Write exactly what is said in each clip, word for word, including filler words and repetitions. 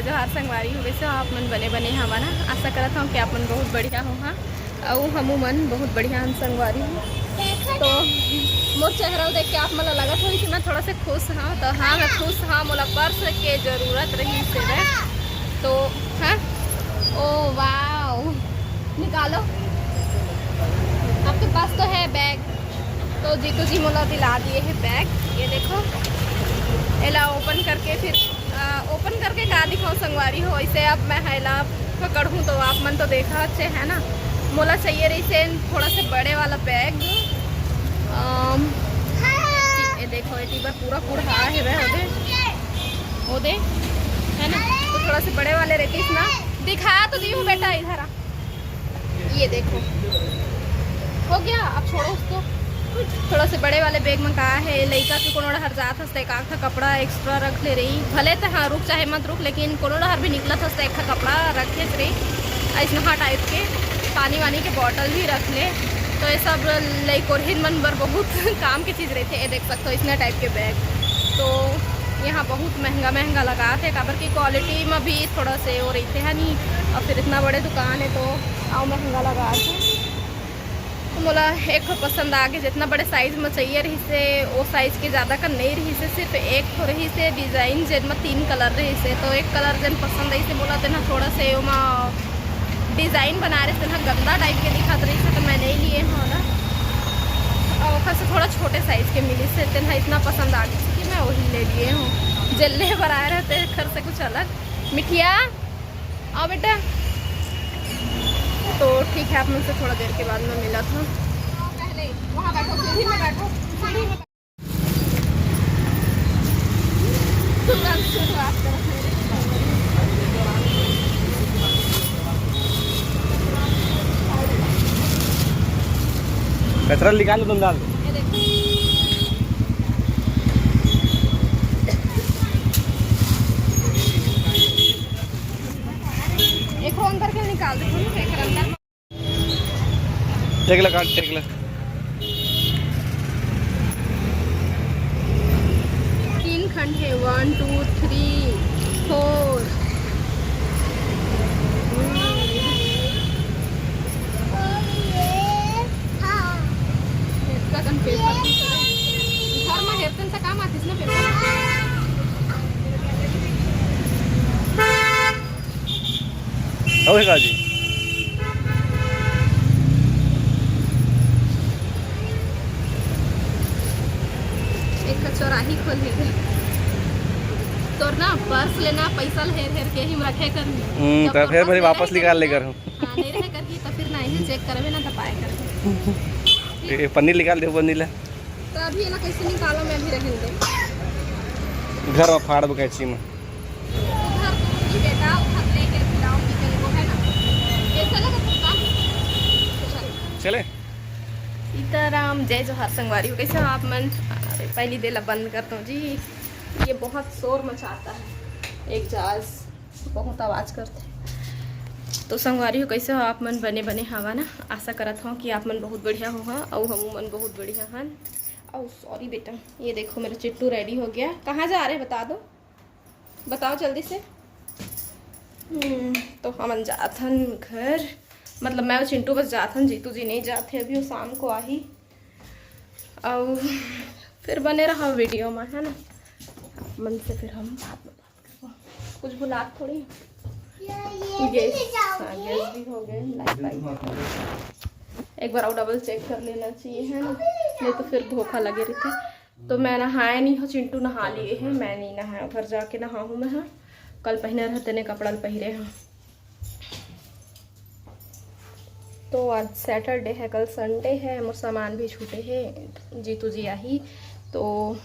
जोहार संगवारी हो, कइसे हो आप मन? बने बने हवा ना? आशा करत हूँ कि आप मन बहुत बढ़िया हो। हाँ, अउ हमू मन बहुत बढ़िया हन संगवारी हो। तो मोर चेहरा देख के आप मन ला लगत होही कि मैं थोड़ा से खुश हाँ। तो हाँ, मैं खुश हाँ, मोला पर्स के जरूरत रहिस हे। तो हाँ, ओ वाओ, निकालो, आपके पास तो है बैग। तो जीतू जी मोला दिला दिए हे बैग। ये देखो, एला ओपन करके फिर ओपन करके का दिखाऊं संगवारी हो। इसे अब मैं हैला पकड़ूँ तो आप मन तो देखा अच्छे है ना। मोला चाहिए रहिस हे थोड़ा से बड़े वाला बैग। अम, ये देखो, ये टीबर पूरा कुढ़ा हे वह, ओदे, ओदे, है ना। तो थोड़ा से बड़े वाले रहतीस ना, दिखा तो दी हूँ बेटा, इधर आ। ये देखो, हो गया, अब छोड़ो उसको। थोड़ा से बड़े वाले बैग में का है, लइका के कोनो डहर जात हस त एक आध ठा कपड़ा एक्स्ट्रा रख ले रही। भले त हाँ, रुक चाहे मत रुक, लेकिन कोनो डहर भी निकलत हस त एक ठा कपड़ा रखे रही, ऐसनहा टाइप के। पानी वानी के बॉटल भी रख ले। तो ये सब लइकोरहिन मन बर बहुत काम के चीज़ रहते। ये देख सकते हो, इसने टाइप के बैग तो यहाँ बहुत महंगा महंगा लगात हे, काबर की क्वालिटी में भी थोड़ा से वो रहते हैं नहीं। और फिर इतना बड़े दुकान है तो अउ महंगा लगात हे। तो मोला एक ठो पसंद आ गए, जितना बड़े साइज में चाहिए रहिस हे, वो साइज के ज़्यादा का नहीं रहिस हे, सिर्फ एक ठो रहिस हे डिजाइन, जेन में तीन कलर रहिस हे। तो एक कलर जेन पसंद आइस हे, मोला तेन ह थोड़ा से ओमा डिजाइन बना रहिस हे, तेन ह गंदा टाइप के दिखत रहिस हे, तो मैं नहीं लिए हूँ ना। और ओखर से थोड़ा छोटे साइज के मिलिस हे, तेन ह इतना पसंद आ गइस कि मैं वही ले लिए हूँ। जेन ले बर आए रहे तेखर से कुछ अलग। मिठिया, आओ बेटा। तो ठीक है, आप मन से थोड़ा देर के बाद मैं मिलत हूँ। पहले वहाँ बैठो, सीढ़ी में बैठो, सीढ़ी में। तुरंत शुरुआत करो। कचरा निकाल लो तुम, डाल दो। ये देखो। एक अंदर के निकाल दो, एक अंदर। टेक ला काट, टेक ला। तीन खंड है, वन, टू, थ्री, फोर। घर में हेरतन से काम आतीस ना पेपर। अउ हे का जी? एक ठो चौराही खोल हे। तोर ना पर्स लेना, पैसा ल हेर हेर के ही रखे कर। हम्म, तो फेर भरी वापस निकाल ले कर हूँ। हाँ, नहीं रहे करके तो फिर ना ही चेक करबे ना, तो पाए करके। ए, पन्नी निकाल दे, पन्नी ला। तो अभी एला कैसे निकालो, मैं भी रहन दे। घर में फाड़ कैंची में। उधर दूंगी बेटा, उधर लेके खिलाऊंगी तेरे को, है ना? कैसा लगा सबका? चल। चले। सीताराम, जय जोहार संगवारी हो, कैसे हो आप मन? अरे, पहली देला बंद करता हूँ जी, ये बहुत शोर मचाता है एक जहाज, बहुत आवाज़ करते हैं। तो संगवारी हो, कैसे हो आप मन? बने बने हवा ना? आशा करत हूँ कि आप मन बहुत बढ़िया हो, हाँ, अउ हमू मन बहुत बढ़िया हन। अउ सॉरी बेटा, ये देखो मेरा चिट्टू रेडी हो गया। कहाँ जा रहे हैं बता दो, बताओ जल्दी से। हम्म, तो हमन जात हन घर, मतलब मैं अउ चिंटू बस जात हन, जीतू जी नहीं जात हे अभी, वो शाम को आही। अउ फिर बने रहा वीडियो में, है ना? मन से फिर हम बात में बात करबो। कुछ भुलात थोड़ी। गैस, हाँ, गैस भी हो गए, लाइट, लाइट। एक बार और डबल चेक कर लेना चाहिए, है ना? नहीं तो फिर धोखा लगे रहता। तो मैं नहाए नहीं हूँ, चिंटू नहा लिए है, मैं नहीं नहाया, घर जाके नहाहूँ मैं। हाँ, कल पहने रहते ने कपड़ा ल पहिरे हूँ। तो आज सैटरडे है, कल संडे है, मोर सामान भी छूटे है, जीतू जी आही, तो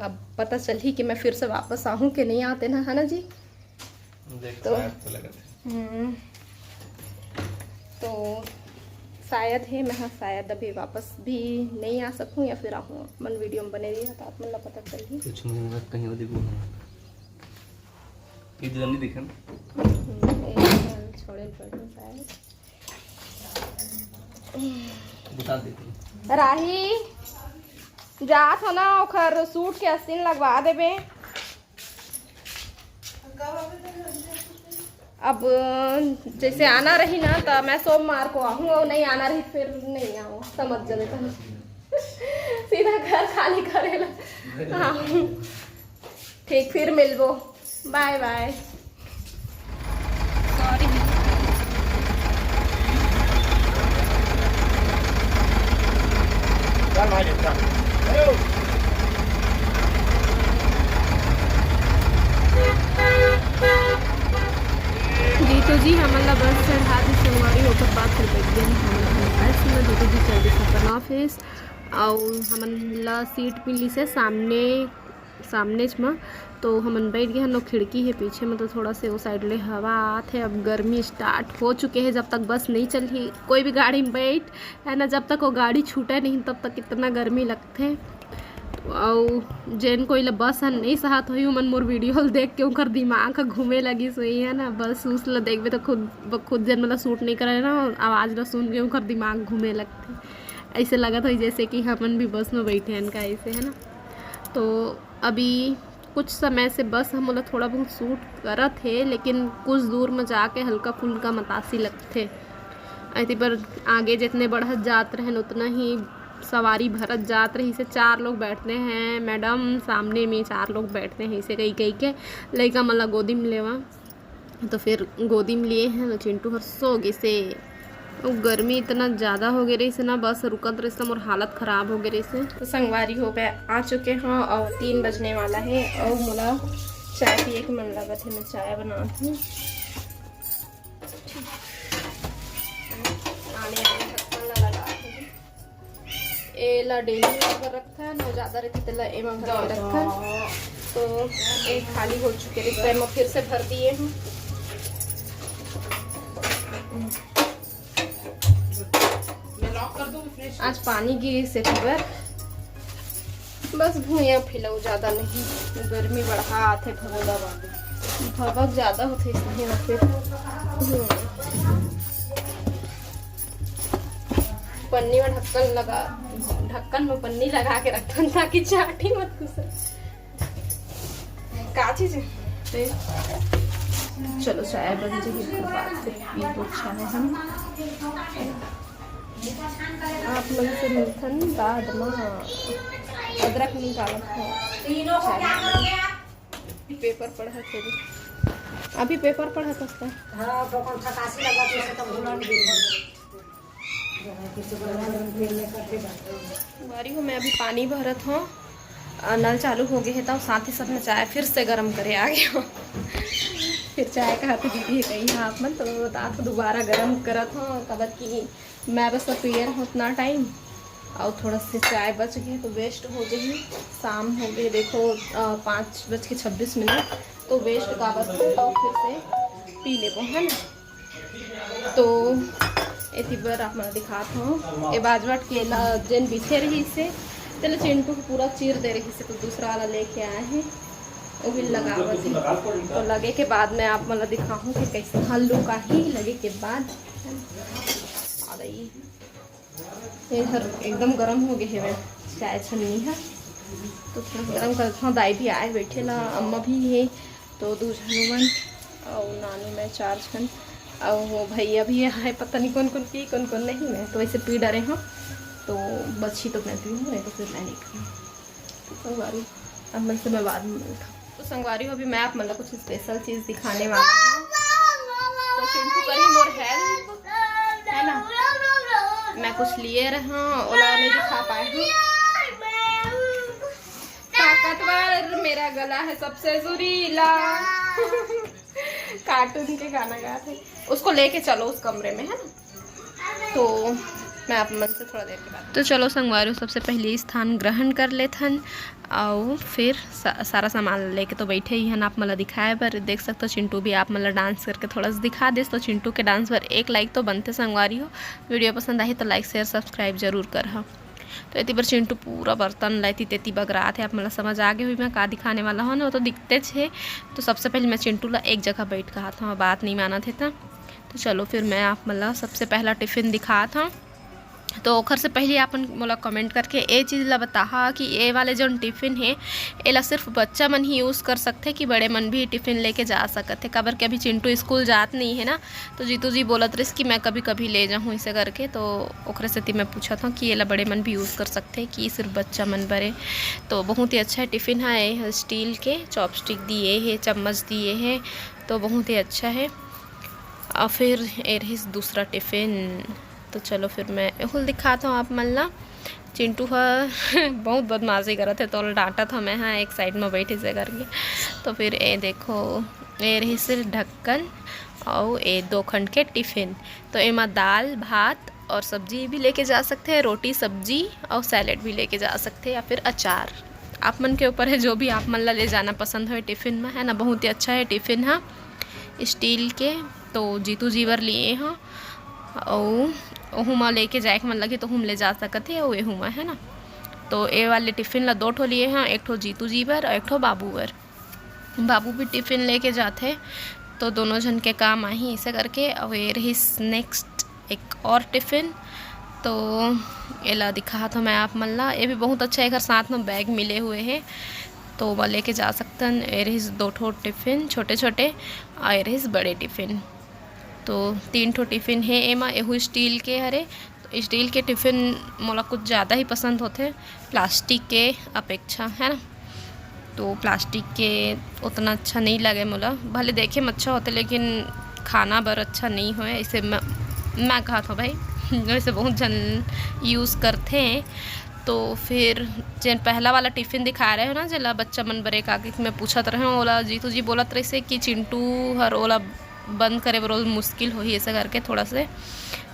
अब पता चलही कि मैं फिर से वापस आहूँ कि नहीं आते ना, है ना जी? देख, तो शायद तो लगत है। हम्म, तो शायद है, मैं हाँ, शायद अभी वापस भी नहीं आ सकूँ या फिर आहूँ। मन वीडियो में बने रही है तो आप मन ला पता चलही। कुछ महीने बाद कहीं और दिखूँ। ये जल्दी दिखे ना। हम्म, ये छोड़े पड़े शायद। बता देते हैं। राही, जात हो ना, ओखर सूट के अस्तीन लगवा देबे। अब जैसे आना रही ना, तो मैं सोमवार को आहूँ, और नहीं आना रही, फिर नहीं आहूँ, समझ जाबे तुम। सीधा घर खाली करेला। हाँ, ठीक, फिर मिलबो, बाय बाय। सॉरी। चल भाई, चल। जी, तो जी, हमन ला बस चढ़ा दी संगवारी, ओकर बाद फिर बैठ गेन हमन बस में। देखो जी, चल दी अपन ऑफिस, अउ हमन ला सीट मिलिस हे सामने, सामनेच म। तो हमन बैठ गे हन, खिड़की हे पीछे में, तो थोड़ा से वो साइड ले हवा आत हे। अब गर्मी स्टार्ट हो चुके हे, जब तक बस नहीं चलही, कोई भी गाड़ी में बैठ, है ना, जब तक वो गाड़ी छूटे नहीं, तब तक इतना गर्मी लगथे। अउ जेन कोई ला बस ह नहीं सहत होही, उमन मोर वीडियो ल देख के उनकर दिमाग ह घूमे लगिस होही, है ना। बस उस ला देखबे तो खुद ब खुद जेन मन ला सूट नहीं करे ना, आवाज़ ला सुन के उनकर दिमाग घूमे लगथे। ऐसे लगत होही जैसे कि हमन भी बस में बैठे हन का, ऐसे, है ना। तो अभी कुछ समय से बस ह मोला थोड़ा बहुत सूट करत हे, लेकिन कुछ दूर में जाके हल्का फुल्का मतासी लगथे। ऐती पर आगे जितने बढ़त जात रहेन, उतना ही सवारी भरत जात रहिस हे। चार लोग बैठते हैं मैडम, सामने में चार लोग बैठते हैं, इसे कही कही के लइका मन ला गोदी में लेवा। तो फिर गोदी में लिए हैं, तो चिंटू हर सो गिस हे। वो गर्मी इतना ज़्यादा हो गे रहिस हे ना, बस रुकत रहिस त मोर हालत खराब हो गे रहिस हे। तो संगवारी हो, मैं आ चुके हों अउ तीन बजने वाला हे अउ मोला चाय पिए के मन लगत हे, मैं चाय बनात हों। आने आने ढक्कन ला लगा के एला डेली बर रखथन, अउ ज़्यादा रहिथे तेला एमा भर के रखथन। तो एक खाली हो चुके रहिस, तो एमा फिर से भर दिए हूँ। आज पानी गिरिस हे बर, बस भुइयां फिलऊ, ज्यादा नहीं। गर्मी बढ़ा आथे, भगोड़ा बाबू, भभक ज्यादा होथे इसलिए ना फिर। हम्म। पन्नी में ढक्कन लगा, ढक्कन में पन्नी लगा के रखथन ताकि चाटी मत घुसे। का चीज है? चलो, चाय बन जाही, ओकर बाद फिर पी के उठा है हम। आप मन से मिलथन बाद मा। अदरक निकालत है। पेपर पढ़त है। अभी पेपर पढ़त हस का? हाँ, तो अपन थकासी लगा के तो भूलन गे। संगवारी हो, मैं अभी पानी भरत हों, अ, नल चालू हो गे हे, तब साथ ही साथ मैं चाय फिर से गरम करे आ गे हों। फिर चाय कहा तो दीदी हे कही, हाँ, आप मन तो बता, तो दोबारा गरम करत हों, काबर कि मैं बस पिए रहूँ उतना टाइम, अउ थोड़ा से चाय बच गे तो वेस्ट हो जाही। शाम हो गे, देखो, अ, पाँच बज के छब्बीस मिनट, तो वेस्ट काबर हो, तो फिर से पी लेबो, है ना। तो एती बर आप मन दिखात हों, ए बाजवट के ला जेन बिछे रहिस हे, तेला चिंटू ह पूरा चीर दे रहिस हे, तो दूसरा वाला लेके आए हे, ओही लगावत हे। तो लगे के बाद मैं आप मन ला दिखाहूँ कि कैसे हल्लू का ही लगे के बाद, है ना? आ गई। ये हर एकदम गरम हो गए हवे चाय छन्नी है, तो थोड़ा गरम करत हूँ। दाई भी आए बैठे ला, अम्मा भी है, तो दू झन उमन अउ नानू मैं चार झन, अउ वो भैया भी आए, पता नहीं कौन कौन पी, कौन कौन नहीं। मैं तो वैसे पी डरे हूँ, तो बची तो मैं पीऊँ, नहीं तो फिर मैं नहीं पीऊँ। तो संगवारी, अब मन से मैं बाद में मिलता हूँ। तो संगवारी हो, अभी मैं आप मन ला कुछ स्पेशल चीज दिखाने वाला हूँ। तो चिंटू करी मोर हेल्प, है ना, मैं कुछ लिए रहा, ओला नहीं दिखा पाए हूँ। ताकतवर मेरा गला है सबसे सुरीला। कार्टून के गाना गाते, उसको लेके चलो उस कमरे में, है ना। तो मैं आप मन से थोड़ा देर के बाद। तो चलो संगवारी, सबसे पहले स्थान ग्रहण कर लेथन, अउ फिर सा-, सारा सामान लेके तो बैठे ही हन आप मन ला दिखाए बर। देख सकते हो, चिंटू भी आप मन ला डांस करके थोड़ा सा दिखा देस, तो चिंटू के डांस बर एक लाइक तो बनते संगवारी हो। वीडियो पसंद आही तो लाइक, शेयर, सब्सक्राइब जरूर कर। तो एती बर चिंटू पूरा बर्तन ला एती तेती बगरात हे। आप मन ला समझ आ गे होही मैं का दिखाने वाला हूँ ना, वो तो दिखतेच हे। तो सबसे पहले मैं चिंटू ला एक जगह बैठ कहत हूँ, बात नहीं मानत हे त। तो चलो फिर मैं आप मन ला सबसे पहला टिफिन दिखात हूँ। तो ओखर से पहले आप मन मोला कमेंट करके ए चीज़ ला बताहा कि ए वाले जोन टिफिन हे, एला सिर्फ बच्चा मन ही यूज़ कर सकथे कि बड़े मन भी टिफिन लेके जा सकत हे, काबर कि अभी चिंटू स्कूल जात नहीं है ना, तो जीतू जी बोलत रहिस कि मैं कभी कभी ले जाहूँ इसे करके, तो ओकरे सेती मैं पूछत हूँ कि एला बड़े मन भी यूज़ कर सकथे कि सिर्फ बच्चा मन बरे। तो बहुत ही अच्छा है टिफिन है, स्टील के चॉपस्टिक दिए है, चम्मच दिए है, तो बहुत ही अच्छा है। और फिर ए रहिस दूसरा टिफिन, तो चलो फिर मैं एहू ल दिखात हूँ आप मन ला। चिंटू ह बहुत बदमाशी करत है, तो डांटत हूँ मैं, हाँ, एक साइड में बैठे से करके। तो फिर ए देखो, ए रहिस ढक्कन और ए दो खंड के टिफिन। तो एमा दाल, भात और सब्जी भी लेके जा सकते हैं, रोटी, सब्जी और सैलेड भी लेके जा सकते हैं, या फिर अचार। आप मन के ऊपर है, जो भी आप मन ला ले जाना पसंद हो टिफिन में, है ना। बहुत ही अच्छा है टिफिन, हाँ, स्टील के। तो जीतू जी बर लिए हाँ, और ओहू मा लेके जाए के मन लगे तो ओहू मा ले जा सकत है, और एहू मा, है ना। तो ए वाले टिफिन ला दो ठो लिए हाँ, एक ठो जीतू जी बर और एक ठो बाबू बर। बाबू भी टिफिन लेके जाथे, तो दोनों झन के काम आही, इसे करके। और ये रहिस नेक्स्ट एक और टिफिन, तो एला दिखात हूँ मैं आप मन ला। ये भी बहुत अच्छा, एकर साथ में बैग मिले हुए है। तो ओमा लेके जा सकथन। ए रहिस दो ठो टिफिन छोटे छोटे, और ए रहिस बड़े टिफिन। तो तीन ठो टिफिन हे एमा, एहू स्टील के हरे। तो स्टील के टिफिन मोला कुछ ज़्यादा ही पसंद होथे प्लास्टिक के अपेक्षा, है ना। तो प्लास्टिक के उतना अच्छा नहीं लगे मोला, भले देखे में अच्छा होथे लेकिन खाना बर अच्छा नहीं होए, इसे मैं, मैं कहत हूँ भाई। वैसे बहुत झन यूज़ करथे। तो फिर जेन पहला वाला टिफिन दिखा रहे हो ना, जेला बच्चा मन बरे काके मैं पूछत रहे हूँ, ओला जीतू जी बोलत रहिसे कि चिंटू हर ओला बंद करे बर मुश्किल होही, ऐसा करके थोड़ा से।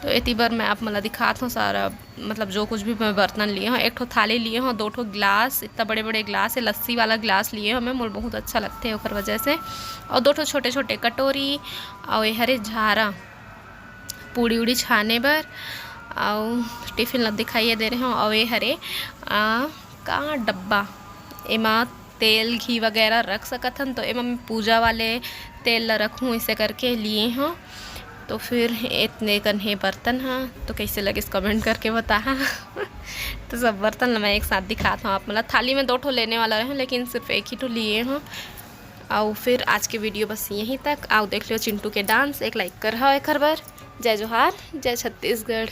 तो एती बर मैं आप मन ला दिखात हूँ सारा, मतलब जो कुछ भी मैं बर्तन लिए हूँ। एक ठो थाली लिए हूँ, दो ठो गिलास, इतना बड़े बड़े गिलास है, लस्सी वाला गिलास लिए हूँ मैं, मोला बहुत अच्छा लगथे ओकर वजह से। और दो ठो छोटे छोटे कटोरी, और ये हरे झारा पूड़ी उड़ी छाने बर, और टिफिन ला दिखाइए दे रहे हूँ। और ये हरे आ, का डब्बा, एमा तेल घी वगैरह रख सकत हन, तो एमा मैं पूजा वाले तेल ला रखूँ, इसे करके लिए हूँ। तो फिर इतने कन हे बर्तन हा, तो कैसे लगिस कमेंट करके बताहा। तो सब बर्तन ला मैं एक साथ दिखात हूँ आप मन ला। थाली में दो ठो लेने वाला रहे, लेकिन सिर्फ एक ही ठो लिए हूँ। और फिर आज के वीडियो बस यहीं तक। आओ देख लो चिंटू के डांस, एक लाइक कर हो एकर बर। जय जोहार, जय छत्तीसगढ़।